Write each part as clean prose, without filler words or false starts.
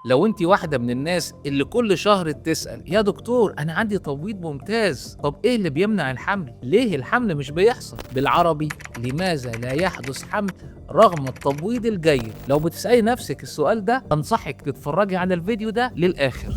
لو انت واحدة من الناس اللي كل شهر تسأل يا دكتور انا عندي تبويض ممتاز، طب ايه اللي بيمنع الحمل؟ ليه الحمل مش بيحصل؟ بالعربي لماذا لا يحدث حمل رغم التبويض الجيد؟ لو بتسألي نفسك السؤال ده انصحك تتفرجي على الفيديو ده للآخر.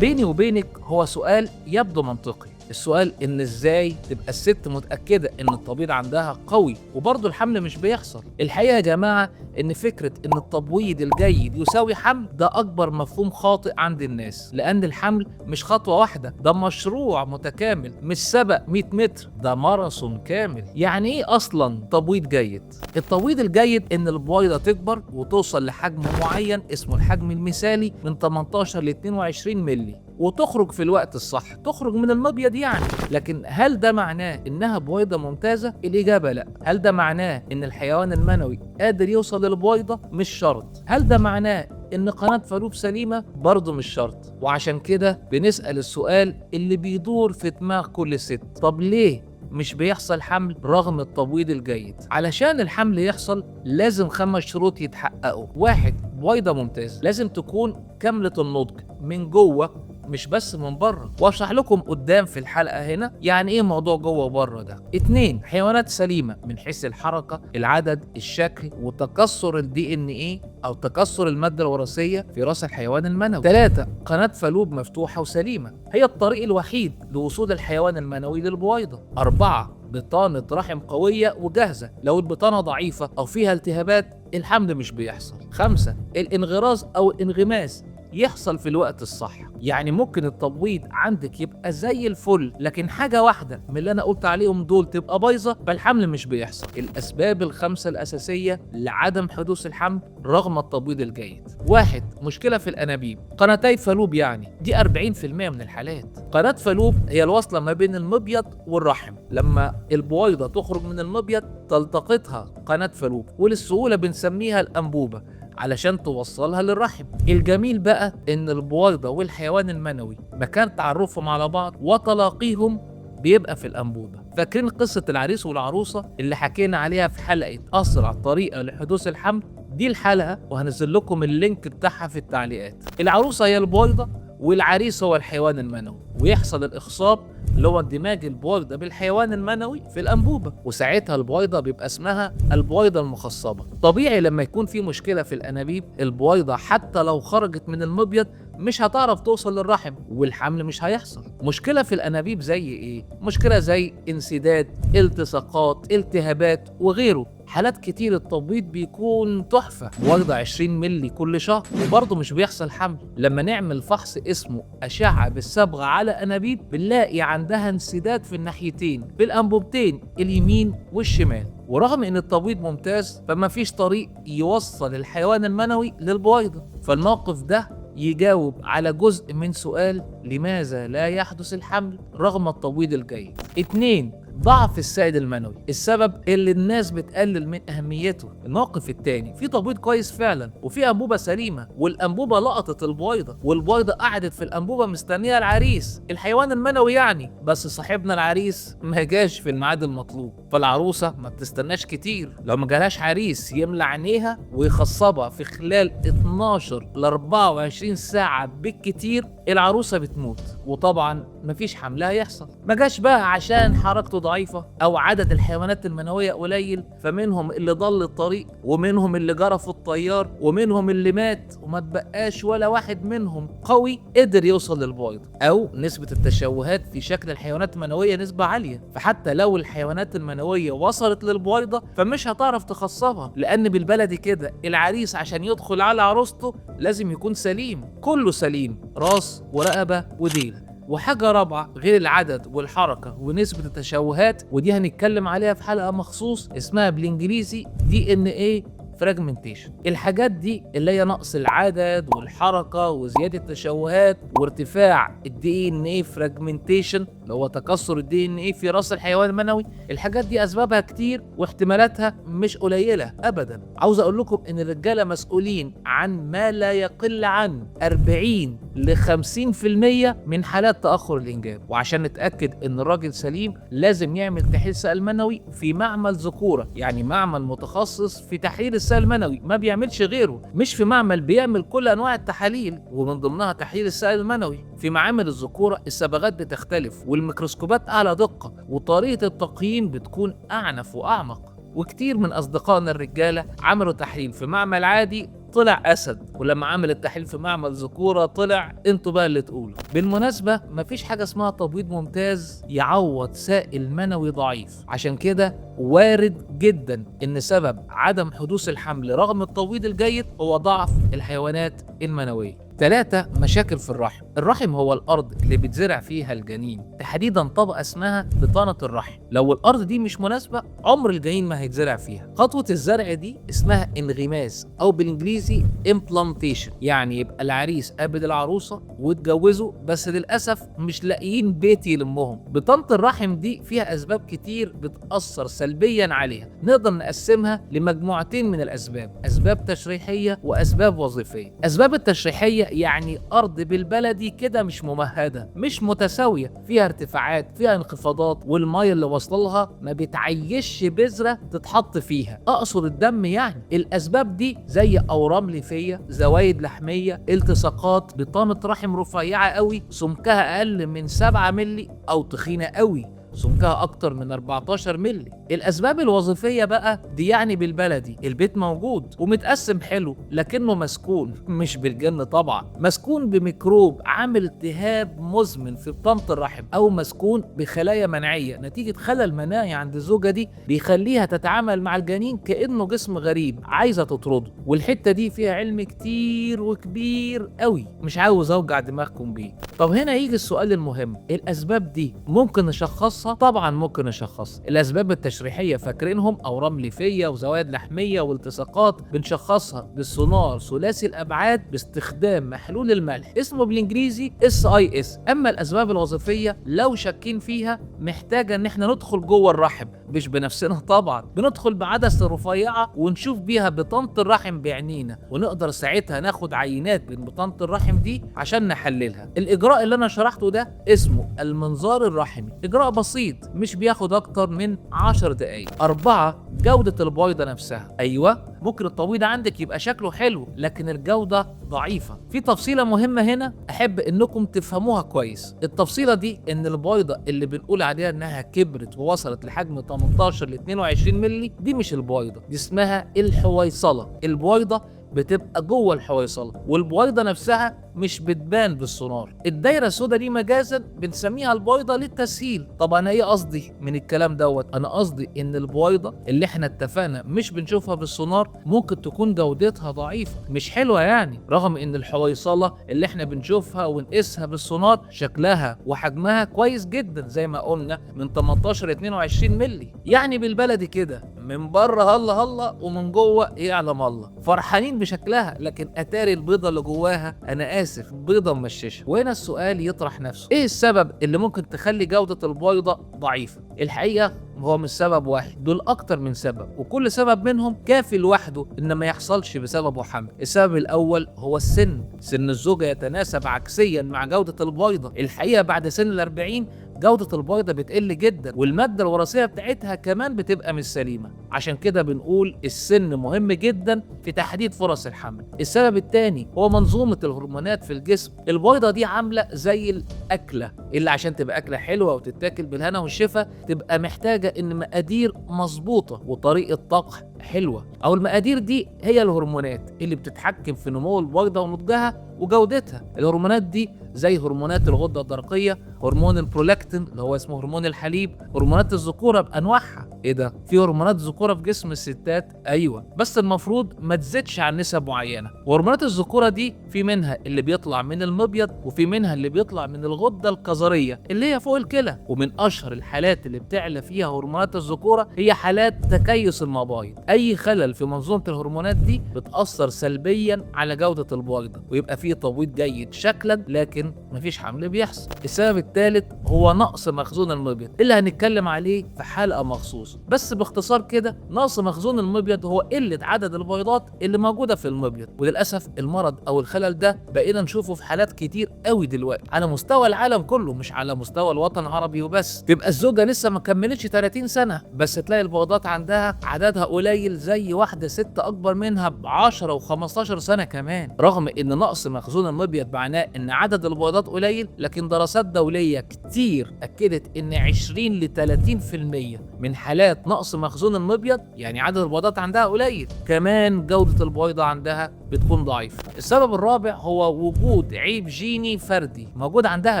بيني وبينك هو سؤال يبدو منطقي، السؤال ان ازاي تبقى الست متأكدة ان التبويض عندها قوي وبرضه الحمل مش بيحصل. الحقيقة يا جماعة ان فكرة ان التبويض الجيد يساوي حمل ده اكبر مفهوم خاطئ عند الناس، لان الحمل مش خطوة واحدة، ده مشروع متكامل، مش سبق 100 متر، ده ماراثون كامل. يعني ايه اصلا تبويض جيد؟ التبويض الجيد ان البويضة تكبر وتوصل لحجم معين اسمه الحجم المثالي من 18 ل 22 ملي، وتخرج في الوقت الصح، تخرج من المبيض يعني. لكن هل ده معناه انها بويضة ممتازة؟ الإجابة لا. هل ده معناه ان الحيوان المنوي قادر يوصل للبويضة؟ مش شرط. هل ده معناه ان قناة فالوب سليمة؟ برضه مش شرط. وعشان كده بنسأل السؤال اللي بيدور في دماغ كل ست، طب ليه مش بيحصل حمل رغم التبويض الجيد؟ علشان الحمل يحصل لازم 5 شروط يتحققوا. 1، بويضة ممتازة، لازم تكون كاملة النضج من جوه مش بس من بره، واشرح لكم قدام في الحلقة هنا يعني ايه موضوع جوه وبره ده. 2، حيوانات سليمة من حيث الحركة، العدد، الشكل، وتكسر ال DNA او تكسر المادة الوراثية في راس الحيوان المنوي. 3، قناة فالوب مفتوحة وسليمه، هي الطريق الوحيد لوصول الحيوان المنوي للبويضه. 4، بطانة رحم قوية وجاهزة، لو البطانة ضعيفة أو فيها التهابات الحمل مش بيحصل. 5، الانغراز أو الانغماس يحصل في الوقت الصح، يعني ممكن التبويض عندك يبقى زي الفل لكن حاجة واحدة من اللي أنا قلت عليهم دول تبقى بايظة فالحمل مش بيحصل. الأسباب ال5 الأساسية لعدم حدوث الحمل رغم التبويض الجيد. 1، مشكلة في الأنابيب، قناتي فالوب، يعني دي 40% من الحالات. قناة فالوب هي الوصلة ما بين المبيض والرحم، لما البويضة تخرج من المبيض تلتقطها قناة فالوب، وللسهولة بنسميها الأنبوبة علشان توصلها للرحم. الجميل بقى ان البويضة والحيوان المنوي مكان تعرفهم على بعض وتلاقيهم بيبقى في الأنبوبة. فاكرين قصة العريس والعروسة اللي حكينا عليها في حلقة أسرع طريقة لحدوث الحمل؟ دي الحلقة وهنزل لكم ال link بتاعها في التعليقات. العروسة هي البويضة والعريس هو الحيوان المنوي، ويحصل الإخصاب اللي هو اندماج البويضة بالحيوان المنوي في الأنبوبة، وساعتها البويضة بيبقى اسمها البويضة المخصبة. طبيعي لما يكون في مشكلة في الأنابيب البويضة حتى لو خرجت من المبيض مش هتعرف توصل للرحم والحمل مش هيحصل. مشكلة في الأنابيب زي إيه؟ مشكلة زي انسداد، التصاقات، التهابات وغيره. حالات كتير التبويض بيكون تحفة، بويضة 20 ملي كل شهر وبرضه مش بيحصل حمل. لما نعمل فحص اسمه أشعة بالصبغة على أنابيب بنلاقي عندها انسداد في الناحيتين بالأنبوبتين اليمين والشمال، ورغم ان التبويض ممتاز فما فيش طريق يوصل الحيوان المنوي للبويضة. فالموقف ده يجاوب على جزء من سؤال لماذا لا يحدث الحمل رغم التبويض الجيد. 2، ضعف السائل المنوي، السبب اللي الناس بتقلل من اهميته. الموقف الثاني، في تبويض كويس فعلا وفي انبوبة سليمة، والانبوبه لقطت البويضة والبويضه قعدت في الانبوبة مستنيه العريس الحيوان المنوي يعني، بس صاحبنا العريس ما جاش في الميعاد المطلوب، فالعروسه ما بتستناش كتير، لو ما جالهاش عريس يملى عينيها ويخصبها في خلال 12 ل 24 ساعة بالكتير العروسة بتموت، وطبعا مفيش حمل هيحصل. ما جاش بقى عشان حركته ضعيفة أو عدد الحيوانات المنوية قليل، فمنهم اللي ضل الطريق ومنهم اللي جرفوا الطيار ومنهم اللي مات، وما تبقاش ولا واحد منهم قوي قدر يوصل للبويضة، أو نسبة التشوهات في شكل الحيوانات المنوية نسبة عالية، فحتى لو الحيوانات المنوية وصلت للبويضة فمش هتعرف تخصبها، لأن بالبلدي كده العريس عشان يدخل على عروسته لازم يكون سليم، كله سليم، راس ورقبة وديل. وحاجة رابعة غير العدد والحركة ونسبة التشوهات، ودي هنتكلم عليها في حلقة مخصوص اسمها بالانجليزي DNA fragmentation. الحاجات دي اللي هي نقص العدد والحركة وزيادة التشوهات وارتفاع ال DNA fragmentation اللي هو تكسر ال DNA في راس الحيوان المنوي، الحاجات دي اسبابها كتير واحتمالاتها مش قليلة ابدا. عاوز اقول لكم ان الرجالة مسؤولين عن ما لا يقل عن 40 ل 50% من حالات تأخر الإنجاب. وعشان نتأكد إن الراجل سليم لازم يعمل تحليل سائل منوي في معمل ذكورة، يعني معمل متخصص في تحليل السائل المنوي، ما بيعملش غيره، مش في معمل بيعمل كل أنواع التحاليل ومن ضمنها تحليل السائل المنوي. في معامل الذكورة الصبغات بتختلف والميكروسكوبات أعلى دقة وطريقة التقييم بتكون أعنف وأعمق. وكتير من أصدقائنا الرجالة عملوا تحليل في معمل عادي طلع أسد، ولما عمل التحليل في معمل ذكورة طلع انتوا بقى اللي تقولوا. بالمناسبة مفيش حاجة اسمها تبويض ممتاز يعوض سائل منوي ضعيف، عشان كده وارد جدا ان سبب عدم حدوث الحمل رغم التبويض الجيد هو ضعف الحيوانات المنوية. 3، مشاكل في الرحم. الرحم هو الأرض اللي بتزرع فيها الجنين، تحديدا طبقة اسمها بطانة الرحم. لو الأرض دي مش مناسبة عمر الجنين ما هيتزرع فيها. خطوة الزرع دي اسمها انغماس أو بالإنجليزي implantation، يعني يبقى العريس قابل العروسة واتجوزوا بس للأسف مش لاقيين بيت يلمهم. بطانة الرحم دي فيها أسباب كتير بتأثر سلبيا عليها، نقدر نقسمها لمجموعتين من الأسباب: أسباب تشريحية وأسباب وظيفية. أسباب التشريحية يعني أرض بالبلدي كده مش ممهدة، مش متساوية، فيها ارتفاعات، فيها انخفاضات، والمية اللي وصلها ما بتعيش بذرة تتحط فيها، أقصد الدم يعني. الأسباب دي زي أورام ليفية، زوايد لحمية، التصاقات، بطانة رحم رفيعة قوي سمكها أقل من 7 ملي أو تخينة قوي سمكها أكتر من 14 ملي. الأسباب الوظيفية بقى دي يعني بالبلدي البيت موجود ومتقسم حلو لكنه مسكون، مش بالجن طبعا، مسكون بميكروب عامل التهاب مزمن في بطانة الرحم، أو مسكون بخلايا مناعية نتيجة خلل مناعي عند الزوجة دي بيخليها تتعامل مع الجنين كأنه جسم غريب عايزة تطرده. والحتة دي فيها علم كتير وكبير قوي مش عاوز أوجع دماغكم بيه. طب هنا يجي السؤال المهم، الأسباب دي ممكن نشخصها؟ طبعا ممكن نشخصها. الأسباب التشريحية فاكرينهم؟ أورام ليفية وزوائد لحمية والتصاقات، بنشخصها بالسونار ثلاثي الأبعاد باستخدام محلول الملح اسمه بالإنجليزي SIS. أما الأسباب الوظيفية لو شاكين فيها محتاجة إن احنا ندخل جوه الرحم، مش بنفسنا طبعا، بندخل بعدسة رفيعة ونشوف بيها بطانة الرحم بعينينا، ونقدر ساعتها ناخد عينات من بطانة الرحم دي عشان نحللها. الإجراء اللي أنا شرحته ده اسمه المنظار الرحمي، إجراء بسيط مش بياخد أكتر من 10 دقايق. 4، جودة البويضة نفسها. أيوة ممكن التبويض عندك يبقى شكله حلو لكن الجودة ضعيفة. في تفصيلة مهمة هنا أحب إنكم تفهموها كويس. التفصيلة دي إن البويضة اللي بنقول عليها إنها كبرت ووصلت لحجم 18 ل 22 ملي دي مش البويضة، دي اسمها الحويصلة. البويضة بتبقى جوه الحويصلة والبويضة نفسها مش بتبان بالسونار. الدايرة السوداء دي مجازا بنسميها البويضة للتسهيل. طب انا ايه قصدي من الكلام دوت؟ انا قصدي ان البويضة اللي احنا اتفقنا مش بنشوفها بالسونار ممكن تكون جودتها ضعيفة مش حلوة يعني، رغم ان الحويصلة اللي احنا بنشوفها ونقيسها بالسونار شكلها وحجمها كويس جدا زي ما قلنا من 18 ل 22 ملي. يعني بالبلدي كده من بره هلا هلا ومن جوه يعلم الله، فرحانين بشكلها لكن اتاري البيضة اللي جواها، انا اسف، بيضة ممششه. وهنا السؤال يطرح نفسه، ايه السبب اللي ممكن تخلي جوده البيضة ضعيفة؟ الحقيقة هو مش سبب واحد، دول اكتر من سبب، وكل سبب منهم كافي لوحده ان ما يحصلش بسببه حمل. السبب الاول هو السن، سن الزوجة يتناسب عكسيا مع جوده البيضة. الحقيقة بعد سن ال40 جودة البيضة بتقل جدا، والمادة الوراثية بتاعتها كمان بتبقى مش سليمة، عشان كده بنقول السن مهم جدا في تحديد فرص الحمل. السبب الثاني هو منظومة الهرمونات في الجسم. البيضة دي عاملة زي الأكلة اللي عشان تبقى أكلة حلوة وتتاكل بالهنا والشفا تبقى محتاجة إن مقادير مظبوطة وطريقة طبخ حلوة. أو المقادير دي هي الهرمونات اللي بتتحكم في نمو البيضة ونضجها وجودتها. الهرمونات دي زي هرمونات الغدة الدرقية، هرمون البرولاكتين اللي هو اسمه هرمون الحليب، هرمونات الذكورة بأنواعها. ايه ده؟ في هرمونات ذكورة في جسم الستات؟ ايوه، بس المفروض ما تزيدش عن نسب معينة. وهرمونات الذكورة دي في منها اللي بيطلع من المبيض، وفي منها اللي بيطلع من الغدة الكظرية اللي هي فوق الكلى. ومن اشهر الحالات اللي بتعلى فيها هرمونات الذكورة هي حالات تكيس المبايض. اي خلل في منظومة الهرمونات دي بتاثر سلبيا على جوده البويضة، ويبقى فيه تبويض جيد شكلا لكن مفيش حمل بيحصل. السبب الثالث هو نقص مخزون المبيض اللي هنتكلم عليه في حلقة مخصوص، بس باختصار كده نقص مخزون المبيض هو قلة عدد البيضات اللي موجودة في المبيض. وللاسف المرض او الخلل ده بقينا نشوفه في حالات كتير قوي دلوقتي على مستوى العالم كله، مش على مستوى الوطن العربي وبس. تبقى الزوجة لسه ما كملتش 30 سنة بس تلاقي البيضات عندها عددها قليل زي واحدة ست اكبر منها ب 10 و15 سنة كمان. رغم ان نقص مخزون المبيض معناه ان عدد البيضات قليل، لكن دراسات دولية كتير اكدت ان 20 ل 30% من حالات نقص مخزون المبيض، يعني عدد البيضات عندها قليل، كمان جوده البيضة عندها بتكون ضعيفة. السبب الرابع هو وجود عيب جيني فردي موجود عندها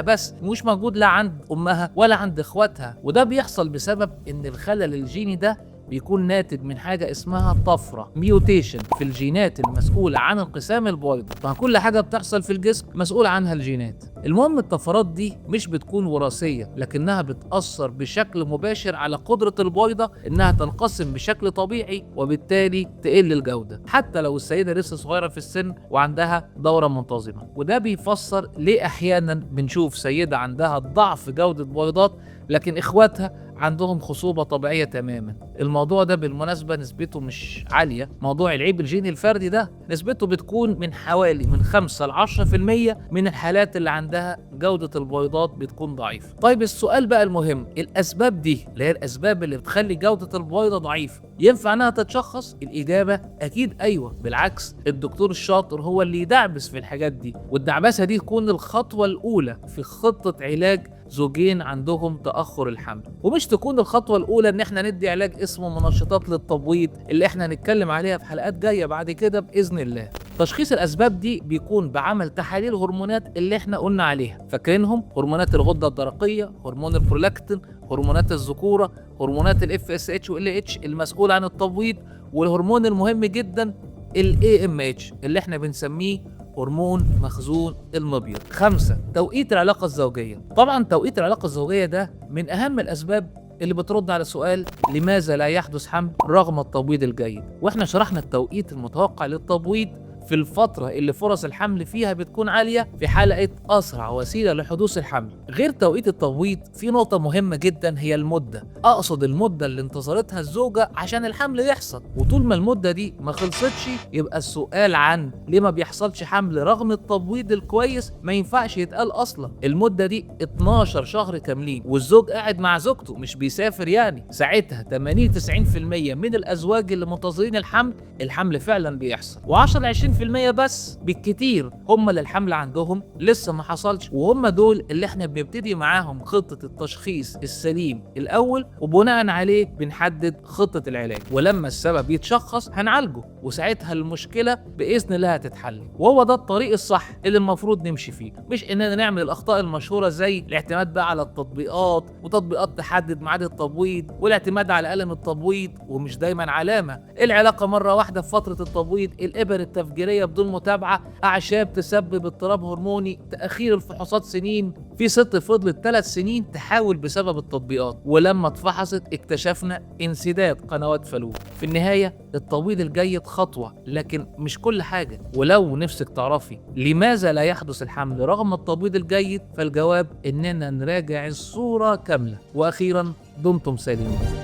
بس مش موجود لا عند امها ولا عند اخواتها، وده بيحصل بسبب ان الخلل الجيني ده بيكون ناتج من حاجة اسمها طفرة mutation في الجينات المسؤولة عن انقسام البويضة. فكل حاجة بتحصل في الجسم مسؤول عنها الجينات. المهم الطفرات دي مش بتكون وراثية، لكنها بتأثر بشكل مباشر على قدرة البويضة انها تنقسم بشكل طبيعي، وبالتالي تقل الجودة حتى لو السيدة لسه صغيرة في السن وعندها دورة منتظمة. وده بيفسر ليه احيانا بنشوف سيدة عندها ضعف جودة بويضات لكن اخواتها عندهم خصوبة طبيعية تماما. الموضوع ده بالمناسبة نسبته مش عالية، موضوع العيب الجيني الفردي ده نسبته بتكون من حوالي من 5 ل 10% من الحالات اللي عندها جودة البويضات بتكون ضعيفة. طيب السؤال بقى المهم، الأسباب دي اللي هي الأسباب اللي بتخلي جودة البويضة ضعيفة ينفع انها تتشخص؟ الإجابة أكيد أيوة، بالعكس الدكتور الشاطر هو اللي يدعبس في الحاجات دي، والدعبسة دي تكون الخطوة الأولى في خطة علاج زوجين عندهم تأخر الحمل، ومش تكون الخطوة الأولى إن احنا ندي علاج اسمه منشطات للتبويض اللي احنا هنتكلم عليها في حلقات جاية بعد كده بإذن الله. تشخيص الأسباب دي بيكون بعمل تحاليل هرمونات اللي احنا قلنا عليها، فاكرينهم؟ هرمونات الغدة الدرقية، هرمون البرولاكتين، هرمونات الذكورة، هرمونات ال FSH وال LH المسؤول عن التبويض، والهرمون المهم جدا ال AMH اللي احنا بنسميه هرمون مخزون المبيض. 5، توقيت العلاقة الزوجية. طبعا توقيت العلاقة الزوجية ده من أهم الأسباب اللي بترد على سؤال لماذا لا يحدث حمل رغم التبويض الجيد، واحنا شرحنا التوقيت المتوقع للتبويض في الفترة اللي فرص الحمل فيها بتكون عالية في حلقة أسرع وسيلة لحدوث الحمل. غير توقيت التبويض في نقطة مهمة جدا هي المدة، أقصد المدة اللي انتظرتها الزوجة عشان الحمل يحصل، وطول ما المدة دي ما خلصتش يبقى السؤال عن ليه ما بيحصلش حمل رغم التبويض الكويس ما ينفعش يتقال أصلا. المدة دي 12 شهر كاملين والزوج قاعد مع زوجته مش بيسافر، يعني ساعتها 80-90% من الأزواج اللي منتظرين الحمل الحمل فعلا بيحصل، و10-20% بس بالكتير هم اللي الحمل عندهم لسه ما حصلش، وهم دول اللي احنا بنبتدي معاهم خطة التشخيص السليم الأول، وبناء عليه بنحدد خطة العلاج، ولما السبب يتشخص هنعالجه، وساعتها المشكلة بإذن الله هتتحل. وهو ده الطريق الصح اللي المفروض نمشي فيه، مش إننا نعمل الأخطاء المشهورة زي الاعتماد بقى على التطبيقات وتطبيقات تحدد ميعاد التبويض، والاعتماد على قلم التبويض ومش دايما علامة، العلاقة مرة واحدة في فترة التبويض، الإبر التفجيرية بدون متابعة، أعشاب تسبب اضطراب هرموني، تأخير الفحوصات سنين. في ست فضلت 3 سنين تحاول بسبب التطبيقات، ولما اتفحصت اكتشفنا انسداد قنوات فالوب. في النهاية التبويض الجيد خطوة لكن مش كل حاجة، ولو نفسك تعرفي لماذا لا يحدث الحمل رغم التبويض الجيد فالجواب إننا نراجع الصورة كاملة. وأخيرا دمتم سالمين.